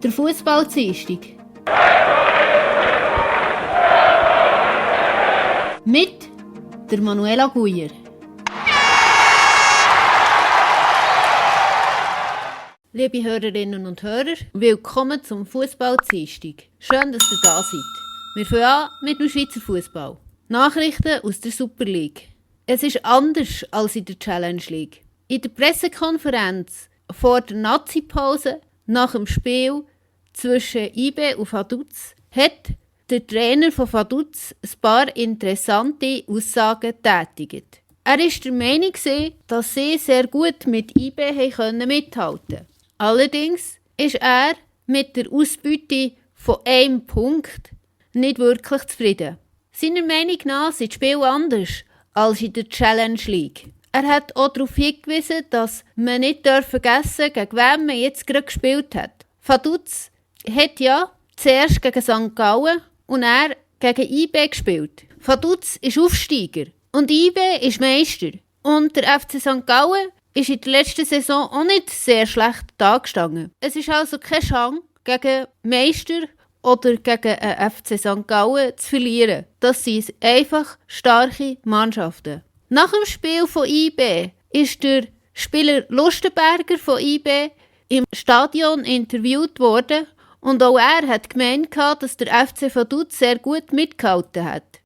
Der Fußball-Dienstag. Mit der Manuela Guyer. Liebe Hörerinnen und Hörer, willkommen zum Fußball-Dienstag. Schön, dass ihr da seid. Wir fangen an mit dem Schweizer Fußball. Nachrichten aus der Super League. Es ist anders als in der Challenge League. In der Pressekonferenz vor der Nazi-Pause nach dem Spiel zwischen IB und Vaduz hat der Trainer von Vaduz ein paar interessante Aussagen getätigt. Er war der Meinung, dass sie sehr gut mit IB mithalten konnten. Allerdings ist er mit der Ausbeute von einem Punkt nicht wirklich zufrieden. Seiner Meinung nach sind die Spiele anders als in der Challenge League. Er hat auch darauf hingewiesen, dass man nicht vergessen darf, gegen wen man jetzt gerade gespielt hat. Vaduz hat ja zuerst gegen St. Gallen und er gegen IB gespielt. Vaduz ist Aufsteiger und IB ist Meister. Und der FC St. Gallen ist in der letzten Saison auch nicht sehr schlecht dagestanden. Es ist also keine Chance, gegen Meister oder gegen einen FC St. Gallen zu verlieren. Das sind einfach starke Mannschaften. Nach dem Spiel von IB ist der Spieler Lustenberger von IB im Stadion interviewt worden und auch er hat gemeint, dass der FC Vaduz sehr gut mitgehalten hat.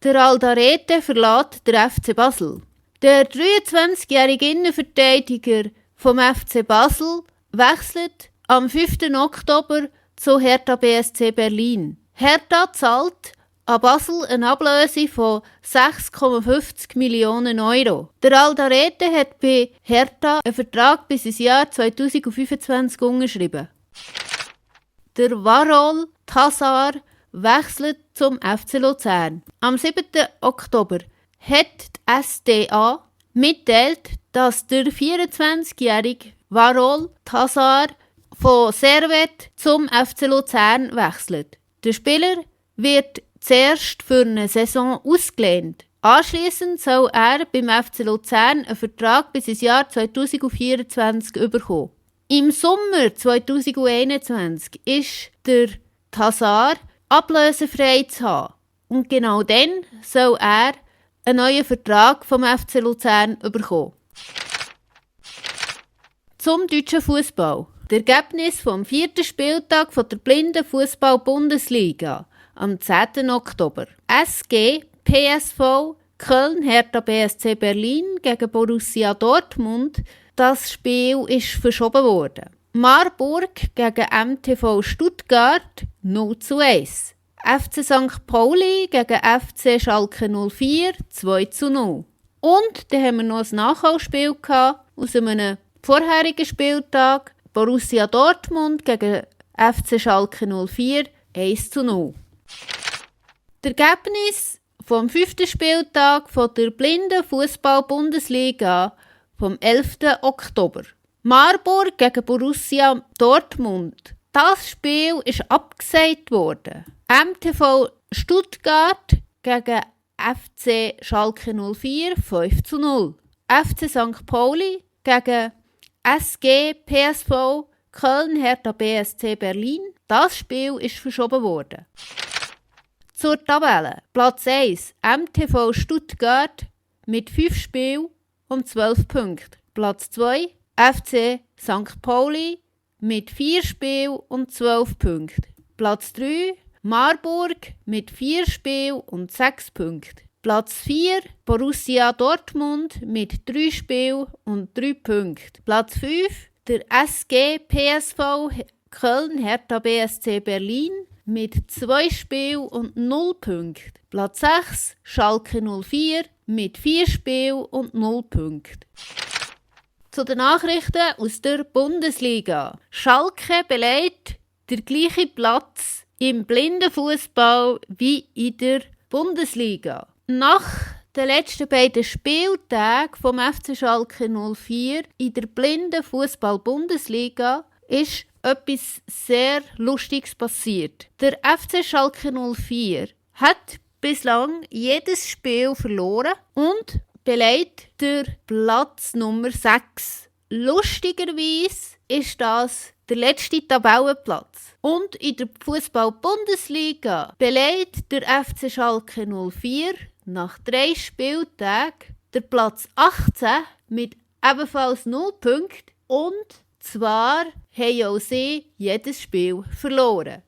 Der Aldarete verlässt der FC Basel. Der 23-jährige Innenverteidiger vom FC Basel wechselt am 5. Oktober zu Hertha BSC Berlin. Hertha zahlt an Basel eine Ablöse von 6,50 Millionen Euro. Der Aldarete hat bei Hertha einen Vertrag bis ins Jahr 2025 unterschrieben. Der Varol Tassar wechselt zum FC Luzern. Am 7. Oktober hat die SDA mitteilt, dass der 24-jährige Varol Tassar von Servette zum FC Luzern wechselt. Der Spieler wird zuerst für eine Saison ausgelehnt. Anschliessend soll er beim FC Luzern einen Vertrag bis ins Jahr 2024 bekommen. Im Sommer 2021 ist der Tassar ablösefrei zu haben. Und genau dann soll er einen neuen Vertrag vom FC Luzern bekommen. Zum deutschen Fußball. Das Ergebnis vom 4. Spieltag von der Blindenfußball-Bundesliga am 10. Oktober. SG, PSV, Köln, Hertha BSC Berlin gegen Borussia Dortmund. Das Spiel ist verschoben worden. Marburg gegen MTV Stuttgart 0:1. FC St. Pauli gegen FC Schalke 04 2:0. Und dann haben wir noch ein Nachholspiel aus einem vorherigen Spieltag. Borussia Dortmund gegen FC Schalke 04 1:0. Das Ergebnis vom 5. Spieltag von der Blindenfußball-Bundesliga vom 11. Oktober. Marburg gegen Borussia Dortmund. Das Spiel ist abgesagt worden. MTV Stuttgart gegen FC Schalke 04 5:0. FC St. Pauli gegen SG PSV Köln Hertha BSC Berlin. Das Spiel ist verschoben worden. Zur Tabelle. Platz 1 MTV Stuttgart mit 5 Spielen und 12 Punkten. Platz 2 FC St. Pauli mit 4 Spielen und 12 Punkten. Platz 3 Marburg mit 4 Spielen und 6 Punkten. Platz 4 Borussia Dortmund mit 3 Spielen und 3 Punkten. Platz 5 der SG PSV Köln Hertha BSC Berlin mit 2 Spielen und 0 Punkten. Platz 6 Schalke 04 mit 4 Spielen und 0 Punkten. Zu den Nachrichten aus der Bundesliga. Schalke belegt den gleichen Platz im Blindenfußball wie in der Bundesliga. Nach den letzten beiden Spieltagen vom FC Schalke 04 in der Blindenfußball-Bundesliga ist etwas sehr Lustiges passiert. Der FC Schalke 04 hat bislang jedes Spiel verloren und belegt der Platz Nummer 6. Lustigerweise ist das der letzte Tabellenplatz. Und in der Fußball-Bundesliga belegt der FC Schalke 04 nach 3 Spieltagen der Platz 18 mit ebenfalls 0 Punkten. Und zwar haben auch sie jedes Spiel verloren.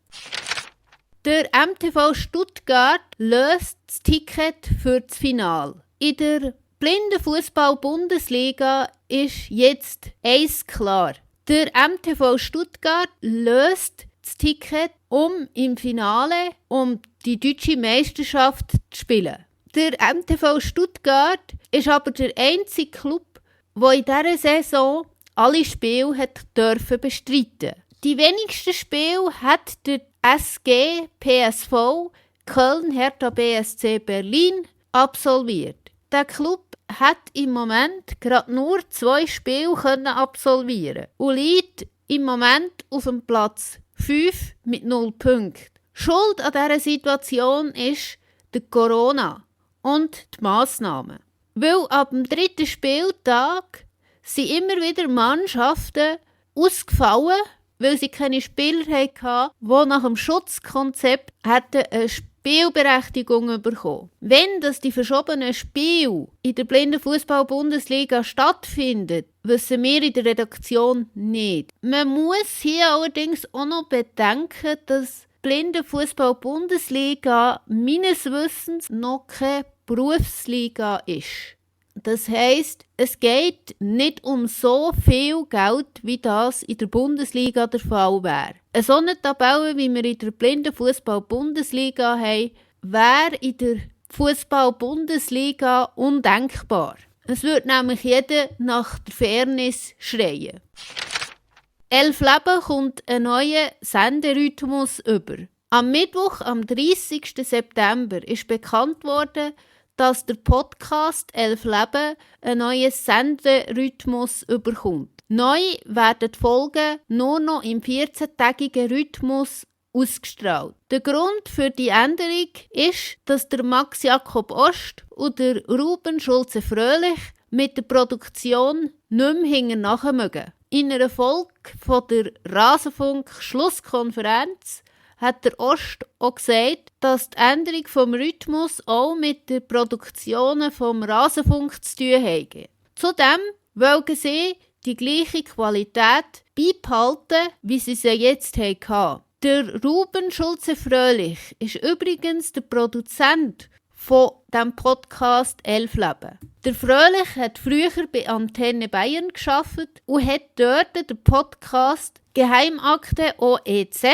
Der MTV Stuttgart löst das Ticket für das Finale. In der Blindenfußball-Bundesliga ist jetzt eins klar. Der MTV Stuttgart löst das Ticket, um im Finale um die deutsche Meisterschaft zu spielen. Der MTV Stuttgart ist aber der einzige Club, der in dieser Saison alle Spiele bestreiten durfte. Die wenigsten Spiele hat der SG PSV Köln Hertha BSC Berlin absolviert. Der Club hat im Moment gerade nur 2 Spiele absolvieren und liegt im Moment auf dem Platz 5 mit 0 Punkten. Schuld an dieser Situation ist der Corona und die Massnahmen. Weil ab dem 3. Spieltag sind immer wieder Mannschaften ausgefallen, weil sie keine Spieler hatten, die nach dem Schutzkonzept eine Spielberechtigung bekommen. Wenn die verschobenen Spiele in der Blindenfußball-Bundesliga stattfinden, wissen wir in der Redaktion nicht. Man muss hier allerdings auch noch bedenken, dass die Blindenfußball-Bundesliga meines Wissens noch keine Berufsliga ist. Das heisst, es geht nicht um so viel Geld, wie das in der Bundesliga der Fall wäre. Eine solche Tabelle, wie wir in der Blindenfußball-Bundesliga haben, wäre in der Fußball-Bundesliga undenkbar. Es würde nämlich jeder nach der Fairness schreien. 11 Leben kommt einen neuen Senderhythmus über. Am Mittwoch, am 30. September, ist bekannt worden, dass der Podcast 11 Leben einen neuen Senderhythmus überkommt. Neu werden die Folgen nur noch im 14-tägigen Rhythmus ausgestrahlt. Der Grund für die Änderung ist, dass der Max Jakob Ost und der Ruben Schulze-Fröhlich mit der Produktion nicht mehr hinterher mögen. In einer Folge von der Rasenfunk-Schlusskonferenz hat der Ost auch gesagt, dass die Änderung vom Rhythmus auch mit den Produktionen vom Rasenfunk zu tun hat. Zudem wollen sie die gleiche Qualität beibehalten, wie sie jetzt hatten. Der Ruben Schulze-Fröhlich ist übrigens der Produzent von dem Podcast 11 Leben. Der Fröhlich hat früher bei Antenne Bayern gearbeitet und hat dort den Podcast Geheimakte OEZ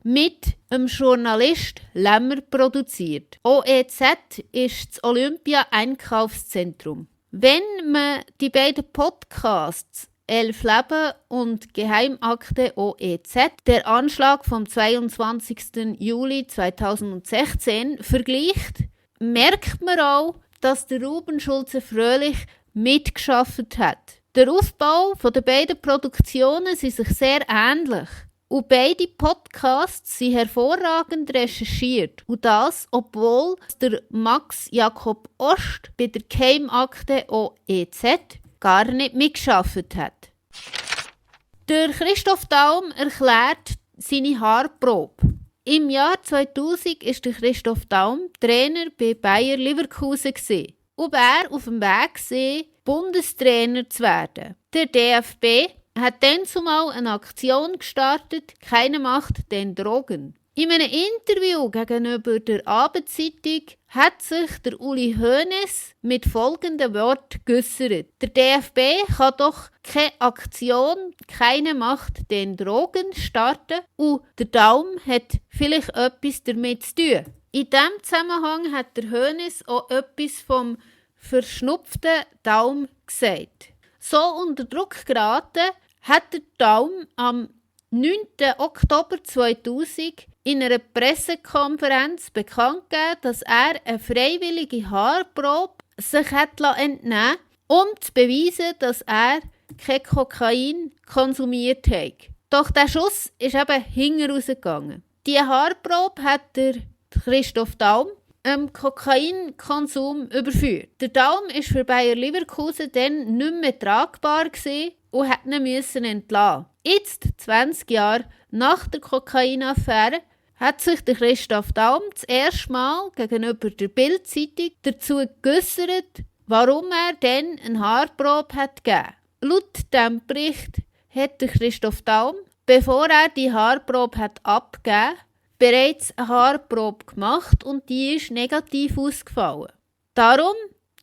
mit einem Journalist Lämmer produziert. OEZ ist das Olympia-Einkaufszentrum. Wenn man die beiden Podcasts 11 Leben und Geheimakte OEZ, der Anschlag vom 22. Juli 2016, vergleicht, merkt man auch, dass der Ruben Schulze-Fröhlich mitgeschafft hat. Der Aufbau der beiden Produktionen sind sich sehr ähnlich. Und beide Podcasts sind hervorragend recherchiert. Und das, obwohl der Max Jakob Ost bei der Geheimakte OEZ gar nicht mitgearbeitet hat. Der Christoph Daum erklärt seine Haarprobe. Im Jahr 2000 war der Christoph Daum Trainer bei Bayer Leverkusen und er auf dem Weg war, Bundestrainer zu werden. Der DFB hat dann zumal eine Aktion gestartet, keine Macht den Drogen. In einem Interview gegenüber der Abendzeitung hat sich der Uli Hoeneß mit folgenden Worten geäussert: Der DFB kann doch keine Aktion, keine Macht den Drogen starten und der Daum hat vielleicht etwas damit zu tun. In diesem Zusammenhang hat der Hoeneß auch etwas vom verschnupften Daum gesagt. So unter Druck geraten, hat der Daum am 9. Oktober 2000 in einer Pressekonferenz bekannt gegeben, dass er eine freiwillige Haarprobe sich entnehmen lassen, um zu beweisen, dass er kein Kokain konsumiert hat. Doch der Schuss ist eben hinten rausgegangen. Die Haarprobe hat der Christoph Daum Kokainkonsum überführt. Der Daum war für Bayer Leverkusen dann nicht mehr tragbar und hat ihn müssen entlassen. Jetzt, 20 Jahre nach der Kokainaffäre, hat sich der Christoph Daum das erste Mal gegenüber der Bild-Zeitung dazu geäussert, warum er dann eine Haarprobe hat gegeben. Laut diesem Bericht hat der Christoph Daum, bevor er die Haarprobe hat abgegeben, bereits eine Haarprobe gemacht und die ist negativ ausgefallen. Darum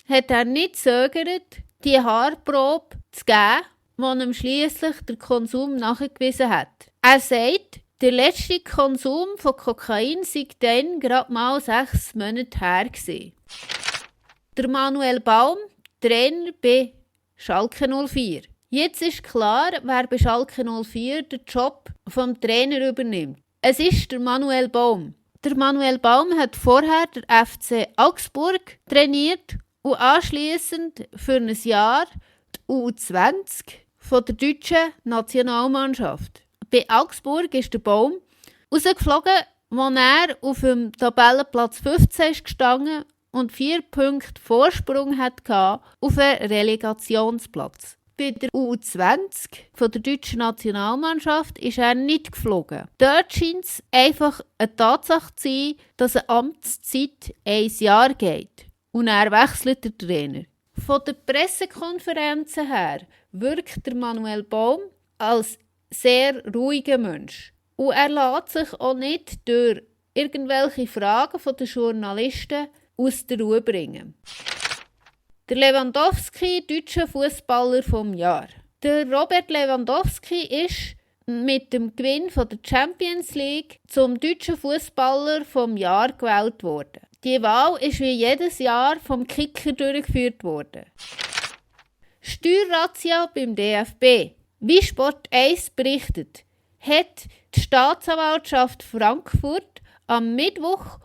hat er nicht gezögert, die Haarprobe zu geben, die ihm schliesslich der Konsum nachgewiesen hat. Er sagt, der letzte Konsum von Kokain sei dann gerade mal 6 Monate her gewesen. Der Manuel Baum, Trainer bei Schalke 04. Jetzt ist klar, wer bei Schalke 04 den Job vom Trainer übernimmt. Es ist der Manuel Baum. Der Manuel Baum hat vorher der FC Augsburg trainiert und anschliessend für ein Jahr die U20 von der deutschen Nationalmannschaft. Bei Augsburg ist der Baum rausgeflogen, wo er auf dem Tabellenplatz 15 ist gestanden und 4 Punkte Vorsprung hatte auf einen Relegationsplatz. Bei der U20 von der deutschen Nationalmannschaft ist er nicht geflogen. Dort scheint es einfach eine Tatsache zu sein, dass eine Amtszeit 1 Jahr geht. Und er wechselt der Trainer. Von den Pressekonferenzen her wirkt der Manuel Baum als sehr ruhiger Mensch. Und er lässt sich auch nicht durch irgendwelche Fragen von den Journalisten aus der Ruhe bringen. Der Lewandowski, deutscher Fußballer vom Jahr. Der Robert Lewandowski ist mit dem Gewinn von der Champions League zum deutschen Fußballer vom Jahr gewählt worden. Die Wahl ist wie jedes Jahr vom Kicker durchgeführt worden. Steuerrazzia beim DFB. Wie Sport 1 berichtet, hat die Staatsanwaltschaft Frankfurt am Mittwoch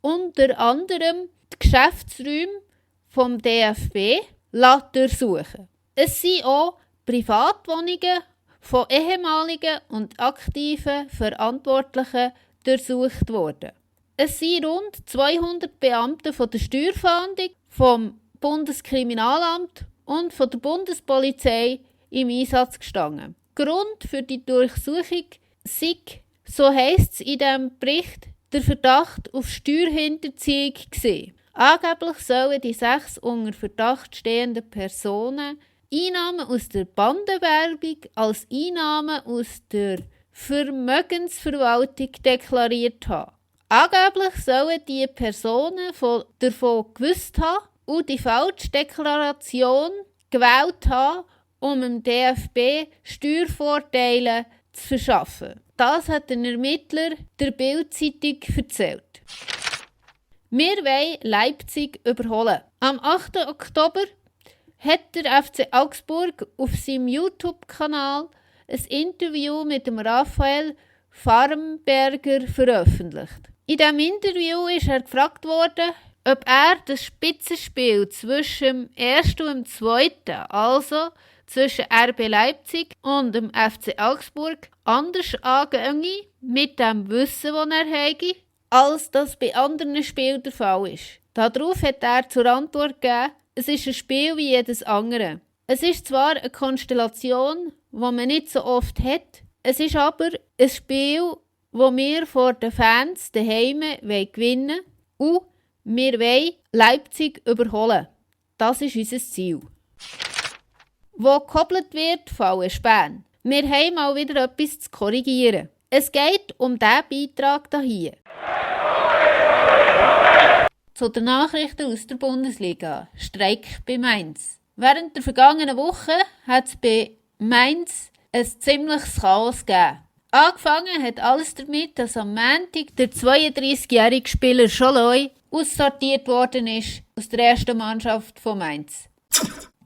unter anderem die Geschäftsräume vom DFB durchsuchen. Es sind auch Privatwohnungen von ehemaligen und aktiven Verantwortlichen durchsucht worden. Es sind rund 200 Beamte von der Steuerfahndung, vom Bundeskriminalamt und von der Bundespolizei im Einsatz gestanden. Grund für die Durchsuchung sei, so heisst es in diesem Bericht, der Verdacht auf Steuerhinterziehung gewesen. Angeblich sollen die 6 unter Verdacht stehenden Personen Einnahmen aus der Bandenwerbung als Einnahmen aus der Vermögensverwaltung deklariert haben. Angeblich sollen die Personen davon gewusst haben und die falsche Deklaration gewählt haben, um dem DFB Steuervorteile zu verschaffen. Das hat ein Ermittler der Bild-Zeitung erzählt. Wir wollen Leipzig überholen. Am 8. Oktober hat der FC Augsburg auf seinem YouTube-Kanal ein Interview mit dem Raphael Farnberger veröffentlicht. In diesem Interview ist er gefragt worden, ob er das Spitzenspiel zwischen dem 1. und dem 2., also zwischen RB Leipzig und dem FC Augsburg, anders angehe, mit dem Wissen, das er habe, als das bei anderen Spielen der Fall ist. Darauf hat er zur Antwort gegeben, es ist ein Spiel wie jedes andere. Es ist zwar eine Konstellation, die man nicht so oft hat, es ist aber ein Spiel, das wir vor den Fans daheim gewinnen wollen und wir wollen Leipzig überholen. Das ist unser Ziel. Wo gekoppelt wird, fallen Späne. Wir haben mal wieder etwas zu korrigieren. Es geht um diesen Beitrag hier. Zu den Nachrichten aus der Bundesliga. Streik bei Mainz. Während der vergangenen Woche hat es bei Mainz ein ziemliches Chaos gegeben. Angefangen hat alles damit, dass am Montag der 32-jährige Spieler Scholoi aussortiert worden ist aus der ersten Mannschaft von Mainz.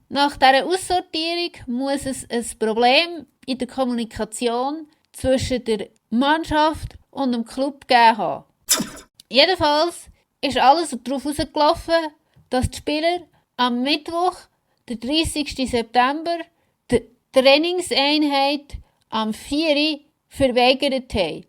Nach dieser Aussortierung muss es ein Problem in der Kommunikation zwischen der Mannschaft und dem Club gegeben haben. Jedenfalls ist alles darauf herausgelaufen, dass die Spieler am Mittwoch, den 30. September, die Trainingseinheit am 4. verweigert haben.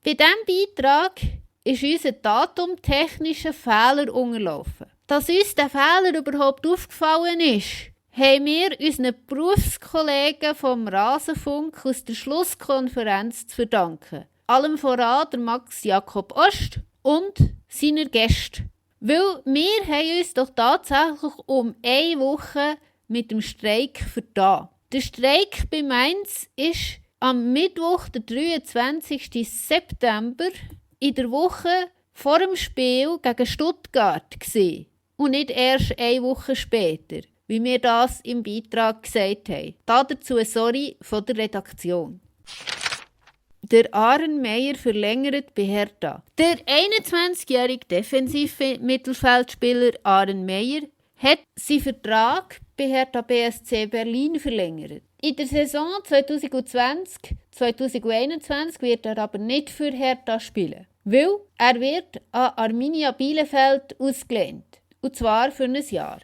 Bei diesem Beitrag ist uns ein datumtechnischer Fehler unterlaufen. Dass uns der Fehler überhaupt aufgefallen ist, haben wir unseren Berufskollegen vom Rasenfunk aus der Schlusskonferenz zu verdanken. Allem voran der Max Jakob Ost und seiner Gäste. Weil wir haben uns doch tatsächlich um 1 Woche mit dem Streik vertan. Der Streik bei Mainz ist am Mittwoch, der 23. September, in der Woche vor dem Spiel gegen Stuttgart gewesen. Und nicht erst 1 Woche später, wie wir das im Beitrag gesagt haben. Dazu sorry von der Redaktion. Der Aaron Meyer verlängert bei Hertha. Der 21-jährige Defensivmittelfeldspieler Aaron Meyer hat seinen Vertrag bei Hertha BSC Berlin verlängert. In der Saison 2020-2021 wird er aber nicht für Hertha spielen, weil er wird an Arminia Bielefeld ausgelehnt. Und zwar für ein Jahr.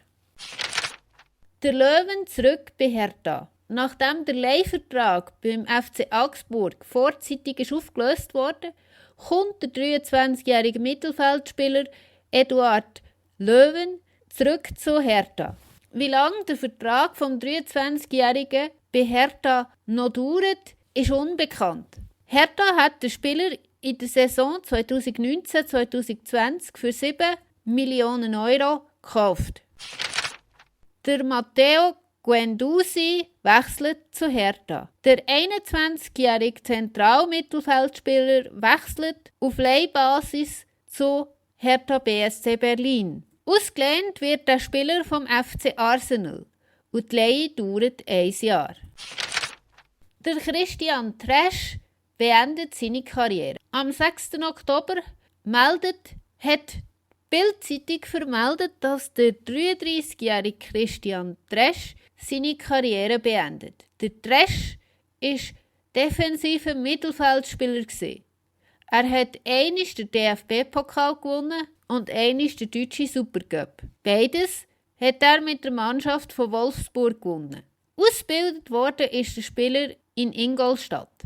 Der Löwen zurück bei Hertha. Nachdem der Leihvertrag beim FC Augsburg vorzeitig ist aufgelöst wurde, kommt der 23-jährige Mittelfeldspieler Eduard Löwen zurück zu Hertha. Wie lange der Vertrag vom 23-jährigen bei Hertha noch dauert, ist unbekannt. Hertha hat den Spieler in der Saison 2019-2020 für 7 Millionen Euro gekauft. Der Matteo Guendouzi wechselt zu Hertha. Der 21-jährige Zentralmittelfeldspieler wechselt auf Leihbasis zu Hertha BSC Berlin. Ausgelehnt wird der Spieler vom FC Arsenal und die Leihe dauert 1 Jahr. Der Christian Tresch beendet seine Karriere. Am 6. Oktober hat die Bild-Zeitung vermeldet, dass der 33-jährige Christian Tresch seine Karriere beendet. Der Tresch war defensiver Mittelfeldspieler. Er hat einmal den DFB-Pokal gewonnen und einmal den deutschen Supercup. Beides hat er mit der Mannschaft von Wolfsburg gewonnen. Ausgebildet worden ist der Spieler in Ingolstadt.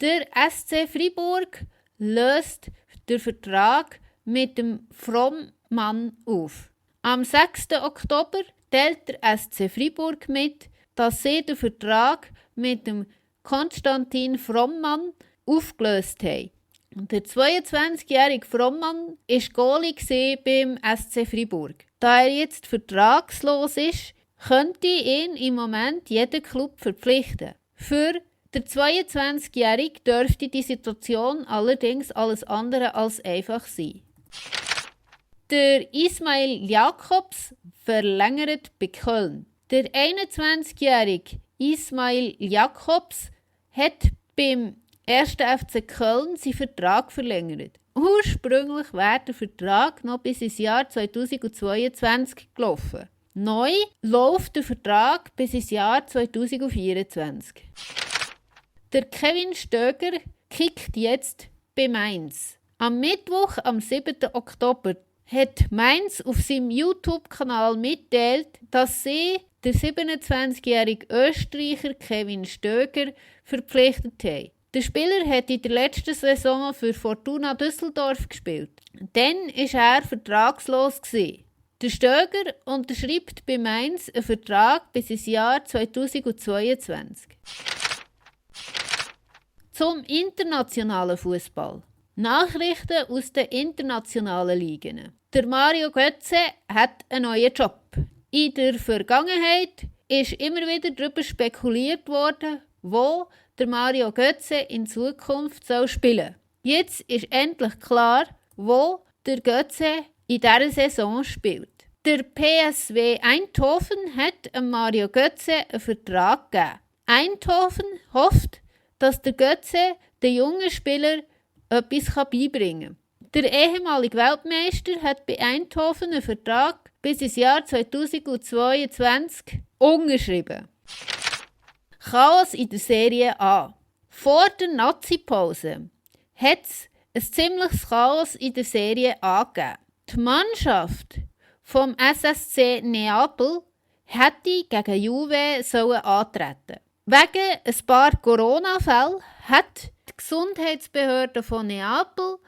Der SC Freiburg löst den Vertrag mit dem Frommmann auf. Am 6. Oktober teilt der SC Freiburg mit, dass sie den Vertrag mit dem Konstantin Frommmann aufgelöst haben. Und der 22-jährige Frommmann war Goalie beim SC Freiburg. Da er jetzt vertragslos ist, könnte ihn im Moment jeder Club verpflichten. Für den 22-Jährigen dürfte die Situation allerdings alles andere als einfach sein. Der Ismail Jakobs verlängert bei Köln. Der 21-jährige Ismail Jakobs hat beim 1. FC Köln seinen Vertrag verlängert. Ursprünglich wäre der Vertrag noch bis ins Jahr 2022 gelaufen. Neu läuft der Vertrag bis ins Jahr 2024. Der Kevin Stöger kickt jetzt bei Mainz. Am Mittwoch, am 7. Oktober, hat Mainz auf seinem YouTube-Kanal mitteilt, dass sie den 27-jährigen Österreicher Kevin Stöger verpflichtet haben. Der Spieler hat in der letzten Saison für Fortuna Düsseldorf gespielt. Dann war er vertragslos. Der Stöger unterschreibt bei Mainz einen Vertrag bis ins Jahr 2022. Zum internationalen Fußball. Nachrichten aus den internationalen Ligen. Der Mario Götze hat einen neuen Job. In der Vergangenheit ist immer wieder darüber spekuliert worden, wo der Mario Götze in Zukunft spielen soll. Jetzt ist endlich klar, wo der Götze in dieser Saison spielt. Der PSV Eindhoven hat Mario Götze einen Vertrag gegeben. Eindhoven hofft, dass der Götze den jungen Spieler etwas beibringen kann. Der ehemalige Weltmeister hat bei Eindhoven einen Vertrag bis ins Jahr 2022 unterschrieben. Chaos in der Serie A. Vor der Nazi-Pause hat es ein ziemliches Chaos in der Serie A gegeben. Die Mannschaft vom SSC Neapel hätte gegen Juve antreten. Wegen ein paar Corona-Fällen hat die Gesundheitsbehörde von Neapel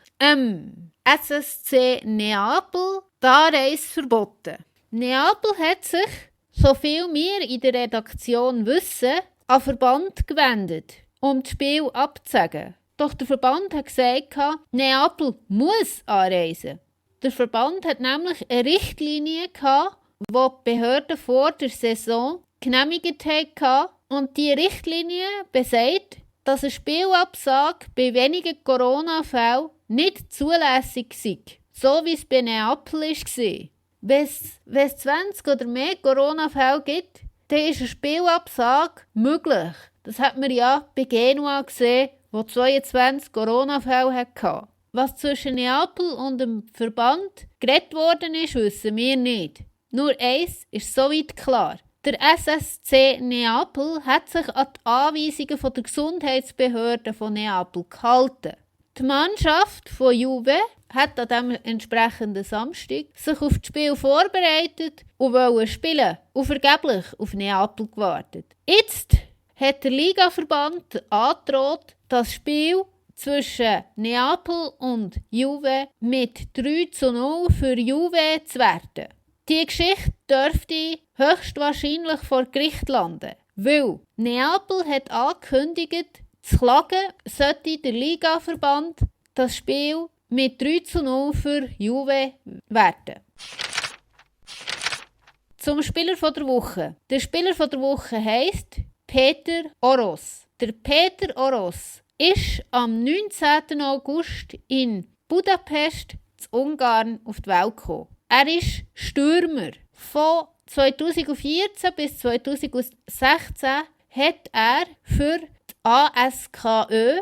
SSC Neapel die Anreise verboten. Neapel hat sich, soviel wir in der Redaktion wissen, an den Verband gewendet, um das Spiel abzusagen. Doch der Verband hat gesagt, Neapel muss anreisen. Der Verband hat nämlich eine Richtlinie gehabt, die die Behörden vor der Saison genehmigt haben. Und diese Richtlinie besagt, dass eine Spielabsage bei wenigen Corona-Fällen nicht zulässig sei. So wie es bei Neapel war. Wenn es 20 oder mehr Corona-Fälle gibt, dann ist eine Spielabsage möglich. Das hat man ja bei Genua gesehen, wo 22 Corona-Fälle hatte. Was zwischen Neapel und dem Verband geredet worden ist, wissen wir nicht. Nur eins ist soweit klar. Der SSC Neapel hat sich an die Anweisungen der Gesundheitsbehörde von Neapel gehalten. Die Mannschaft von Juve hat an dem entsprechenden Samstag sich auf das Spiel vorbereitet und wollte spielen und vergeblich auf Neapel gewartet. Jetzt hat der Ligaverband angedroht, das Spiel zwischen Neapel und Juve mit 3:0 für Juve zu werten. Die Geschichte dürfte höchstwahrscheinlich vor Gericht landen, weil Neapel hat angekündigt, zu klagen sollte der Ligaverband das Spiel mit 3:0 für Juve werten. Zum Spieler der Woche. Der Spieler der Woche heisst Peter Oros. Der Peter Oros ist am 19. August in Budapest, in Ungarn, auf die Welt gekommen. Er ist Stürmer. Von 2014 bis 2016 hat er für die ASKÖ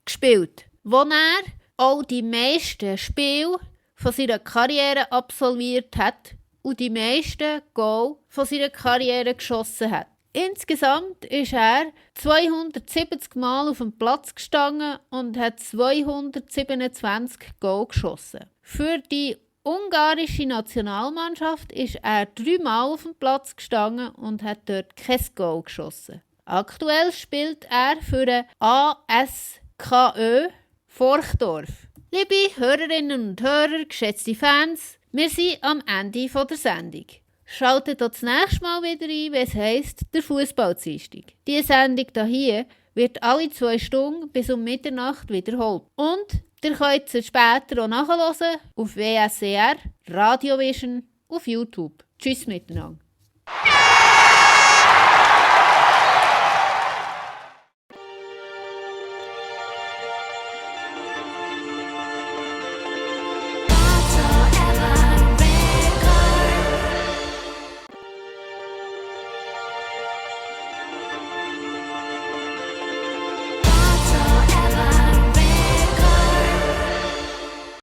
gespielt, wo er auch die meisten Spiele von seiner Karriere absolviert hat und die meisten Goal von seiner Karriere geschossen hat. Insgesamt ist er 270 Mal auf dem Platz gestanden und hat 227 Goal geschossen. Für die ungarische Nationalmannschaft ist er 3 Mal auf dem Platz gestanden und hat dort kein Goal geschossen. Aktuell spielt er für den ASKÖ Forchdorf. Liebe Hörerinnen und Hörer, geschätzte Fans, wir sind am Ende der Sendung. Schaltet auch das nächste Mal wieder ein, wenn es heisst, der Fußball-Dienstag. Diese Sendung hier wird alle 2 Stunden bis um Mitternacht wiederholt. Und ihr könnt sie später auch nachhören auf WSCR, Radio Vision, auf YouTube. Tschüss miteinander.